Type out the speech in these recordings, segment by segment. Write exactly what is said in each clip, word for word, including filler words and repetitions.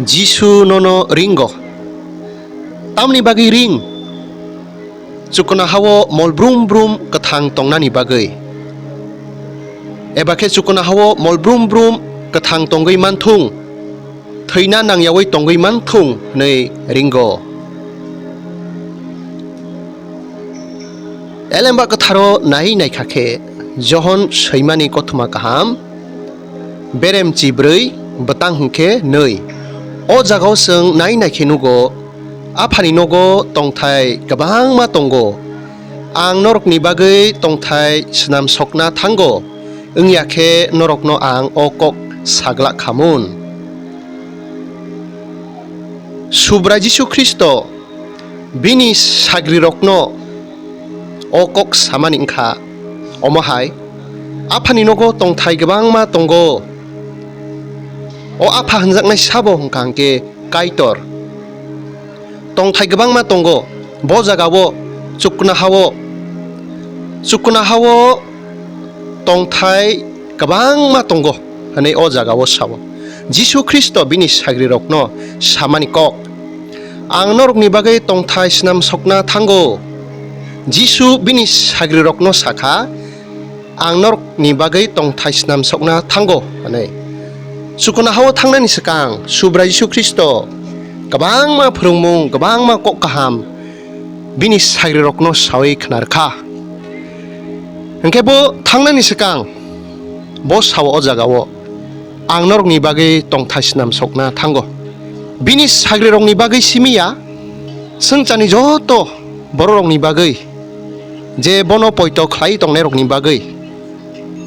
Jisu nono ringo. Tamni bagwi ring? Chukuna hao mol brum brum kwthang tongnani bagwi. Eba khe chukuna hao mol brum brum kwthang tongwi manthung, thwina nangyawi tongwi manthung hwnwi ringo. Elemba kwtharo nai naikha khe Johon soimani kothoma kaham, berem chibrwi, bwtang hwnkhe nwi. O jagao chwng nai naikhe nugo, Aphani nogo tongthai kwbangma tongo. Ang norokni bagwi tongthai swnam sokna thango, wngya khe norokno ang o kok saglak khamun. Subrai Jisu Khristo bini sagrirokno o kok samani wngkha, omo hai, Aphani nogo tongthai kwbangma tongo. O Apha hwnjaknai sabo hwnkha hwnkhe Kaitor. Tongthai kwbangma tongo, bo jagao chukuna hao, chukuna hao tongthai kwbangma tongo hwnwi o jagao sao. Jisu Khristo bini sagrirokno samani kok, "Ang norokni bagwi tongthai swnam sokna thango." Jisu bini sagrirokno sakha, "Ang norokni bagwi tongthai swnam sokna thango," hwnwi. Chukuna hao thangnani swkang Subrai Jisu Khristo kwbangma phwrwngmung, kwbangma kok kaham bini sagrirokno sawi khna rwkha. Hwnkhe bo thangnani swkang bo sao o jagao, "Ang norokni bagwi tongthai swnam sokna thango." Bini sagrirokni bagwi simi ya, swngcharni joto bororokni bagwi, je bono poito khlai tongnairokni bagwi,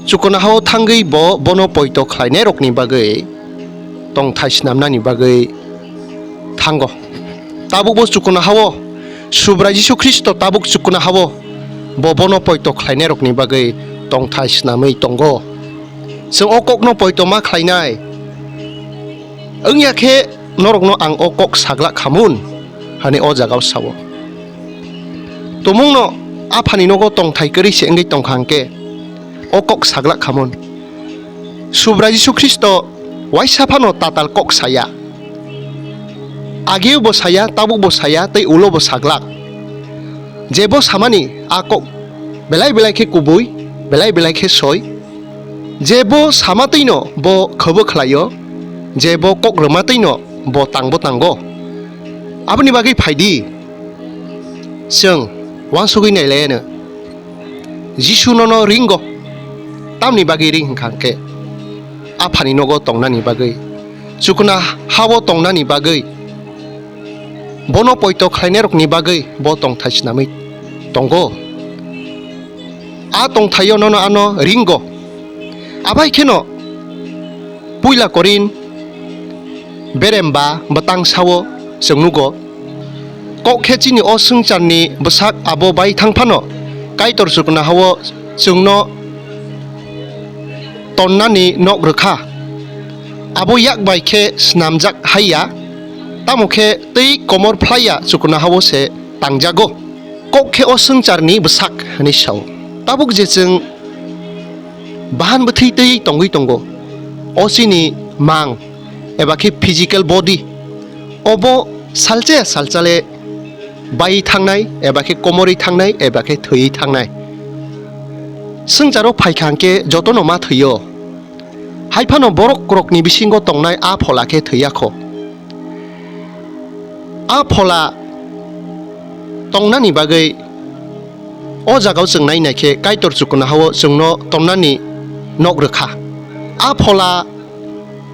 chukuna hao thangwi bo bono poito khlainairokni bagwi tongthai snamnani bagwi thango. Tabukbo chukuna hao, Subrai Jisu Khristo tabuk chukuna hao bo bono poito khlainairokni bagwi tongthai snamwi tongo. Chwng o kokno poito ma khlainai wngya khe norokno ang o kok saglak khamun, hwnwi o jagao sao. Tumungno Aphani nogo tongthai kwrwi se wngwi tongkha hwnkhe o kok saglak khamun. Subrai Jisu Khristo waisa phano tatal kok saya. Ageo bo saya, tabuk bo saya, tei ulo bo saglak. Jebo samani a kok belai belai khe kubui, belai belai khe soi. Jebo sama twi no bo khabo khlaio, jebo kok rwma twi no bo tangbo tango. Aboni bagwi phaidi, chwng uansugwi nailaiano. Jisu nono ringo. Tamni bagwi ring hwnkha hwnkhe, Aphani nogo tongnani bagwi, chukuna hao tongnani bagwi, bono poito khlainairokni bagwi bo tongthai snamwi tongo. A tongthaio nono ano ringo. Abai kheno puila Korin beremba bwtang sao chwng nugo, kok khe chini o swngcharni bwsak abo bai thang phano Kaitor chukuna hao chwngno tonnani nok rwkha. Abo yak bai khe snamjak hai ya, tamo khe tei komor phlai ya chukuna hao se tangjago. Kok khe o swngcharni bwsak hwnwi sao. Tabuk je chwng bahan bwthwi twi tongwi tongo, o chini mang eba khe physical body, obo salcha ya salchale bai thangnai eba khe komorwi thangnai eba khe thwiwi thangnai. Swngcharo phaikha hwnkhe jotono ma thwio. Hai phano borok rokni bisingo tongnai a phola khe thwiya kho. A phola tongnani bagwi o jagao chwng nai naikhe Kaitor chukuna hao chwngno tonnani nok rwkha. A phola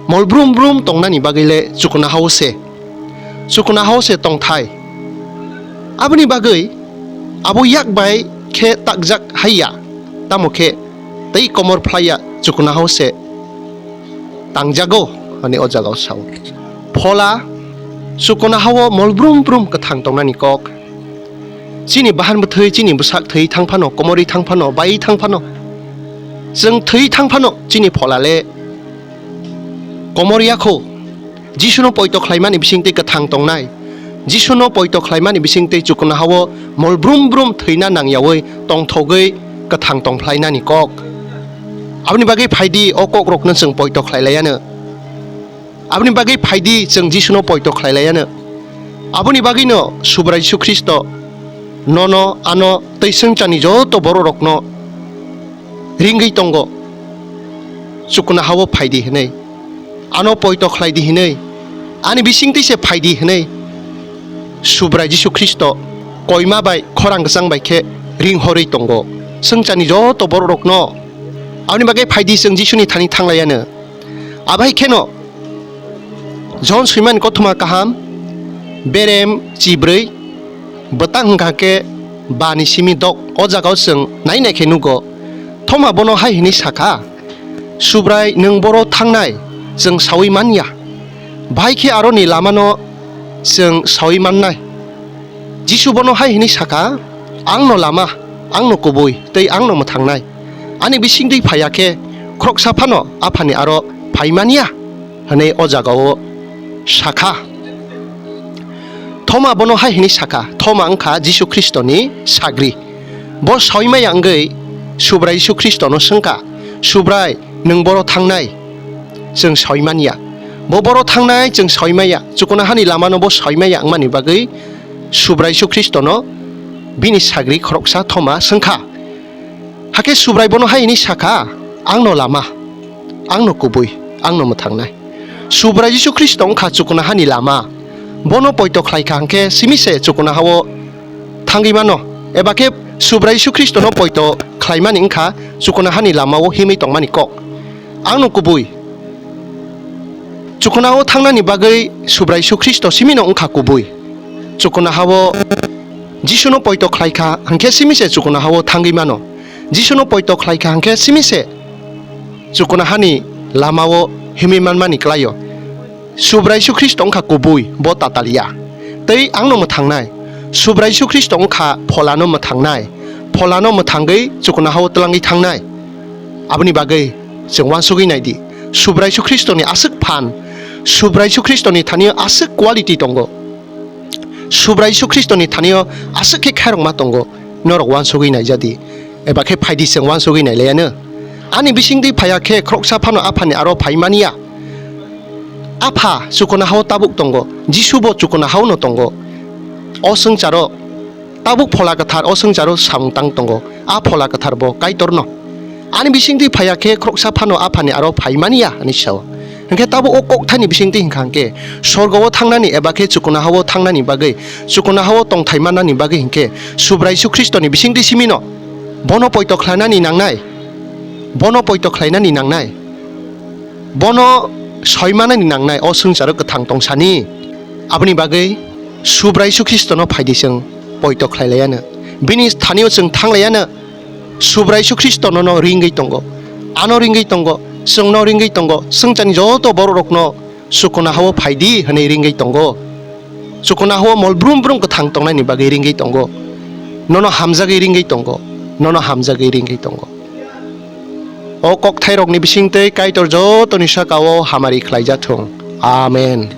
mol brum brum tongnani bagwi le chukuna hao se, chukuna hao se tongthai. Aboni bagwi abo yak bai khe takjak hai ya, tamo khe tei komor phlai ya chukuna hao se tangjago, hwnwi o jagao sao. Phola, chukuna hao mol brum brum kwthang tongnani kok. Chini bahan bwthwi, chini bwsak thwi thang phano, komorwi thang phano, bai thang phano, chwng thwi thang phano, chini phola le komor ya kho. Jisuno poito khlaimani bisingtwi kwthang tongnai. Jisuno poito khlaimani bisingtwi chukuna hao mol brum brum thwina nangyawi tongthogwi kwthang tongphlainani kok. Aboni bagwi phaidi o kokrokno chwng poito khlai laiano. Aboni bagwi phaidi chwng Jisuno poito khlai laiya no. Aboni bagwino Subrai Jisu Khristo nono, ano tei swngcharni joto borok rokno ringwi tongo, chukuna hao phaidi hwnwi, ano poito khlaidi hwnwi, ani bisingtwi se phaidi hwnwi Subrai Jisu Khristo koima bai khorang kwchang bai khe ringhorwi tongo swngcharni joto borok rokno. Aboni bagwi phaidi chwng Jisuni thani thang laiya no. Abo hai kheno John swimani kothoma kaham, berem chibrwi, bwtang hwnkha khe bani simi dok. O jagao chwng nai nai khe nugo, Thoma bono hai hwnwi sakha, "Subrai, nwng boro thangnai chwng saui man ya, bahai khe aroni lamano chwng saui mannai." Jisu bono hai hwnwi sakha, "Angno lama, angno kubui tei angno mwthangnai. Ani bisingtwi phaiya khe khoroksa phano Aphani aro phai man ya," hwnwi o jagao sakha. Thoma bono hai hwnwi sakha, Thoma wngkha Jisu Khristoni sagri. Bo saui maya wngwi Subrai Jisu Khristono swngkha, "Subrai, nwng boro thangnai chwng saui man ya." Bo boro thangnai chwng saui maya, chukuna hani lamano bo saui maya wngmani bagwi Subrai Jisu Khristono bini sagri khoroksa Thoma swngkha. Hakhe Subrai bono hai hwnwi sakha, "Angno lama, angno kubui, angno mwthangnai." Subrai Jisu Khristo wngkha chukuna hani lama. Bono poito khlai kha hwnkhe simi se chukuna hao thangwi mano, eba khe Subrai Jisu Khristono poito khlaimani wngkha chukuna hani lamao himwi tongmani kok. Angno kubui, chukuna hao thangnani bagwi Subrai Jisu Khristo simino wngkha kubui. Chukuna hao Jisuno poito khlai kha hwnkhe simi se chukuna hao thangwi mano. Jisuno poito khlai kha hwnkhe simi se chukuna hani lamao himwi manmani klaio. Subrai Jisu Khristo wngkha kubui, bo tatal ya. Tei angno mwthangnai. Subrai Jisu Khristo wngkha pholano mwthangnai. Pholano mwthangwi chukuna hao twlangwi thangnai. Aboni bagwi chwng uansugwi nai di. Subrai Jisu Khristoni aswk phan, Subrai Jisu Khristoni thani-o aswk quality tongo. Subrai Jisu Khristoni thani-o aswk khe khairokma tongo, norok uansugwi naija di, eba khe phai di, chwng uansugwi nai laiya no. Ani bisingtwi phaiya khe khoroksa phano Aphani aro phai man ya. Apha chukuna hao tabuk tongo, Jisu bo chukuna hao no tongo. O swngcharo tabuk Phola Kwthar o swngcharo samung tang tongo, a Phola Kwthar bo Kaitor no. Ani bisingtwi phaiya khe khoroksa phano Aphani aro phai man ya, hwnwi sao. Hinkhe tabuk o kokthani bisingtwi hinkha hinkhe, sorgo o thangnani eba khe chukuna hao thangnani bagwi, chukuna hao tongthai mannani bagwi hinkhe, Subrai Jisu Khristoni bisingtwi simi no bono poito khlainani nangnai, bono poito khlainani nangnai, bono soi manani nangnai o swngcharo kwthang tongsani. Aboni bagwi Subrai Jisu Khristono phai di, chwng poito khlai laiya no. Bini thani-o chwng thang laiya no. Subrai Jisu Khristo nono ringwi tongo, ano ringwi tongo, chwngno ringwi tongo, swngcharni joto borok rokno chukuna hao phai di hwnwi ringwi tongo. Chukuna hao mol brum brum kwthang tongnaini bagwi ringwi tongo. Nono hamjagwi ringwi tongo, nono hamjagwi ringwi tongo. O kokthairokni bisingtwi Kaitor jotoni saka-o hamari khlaijak thung. Amen.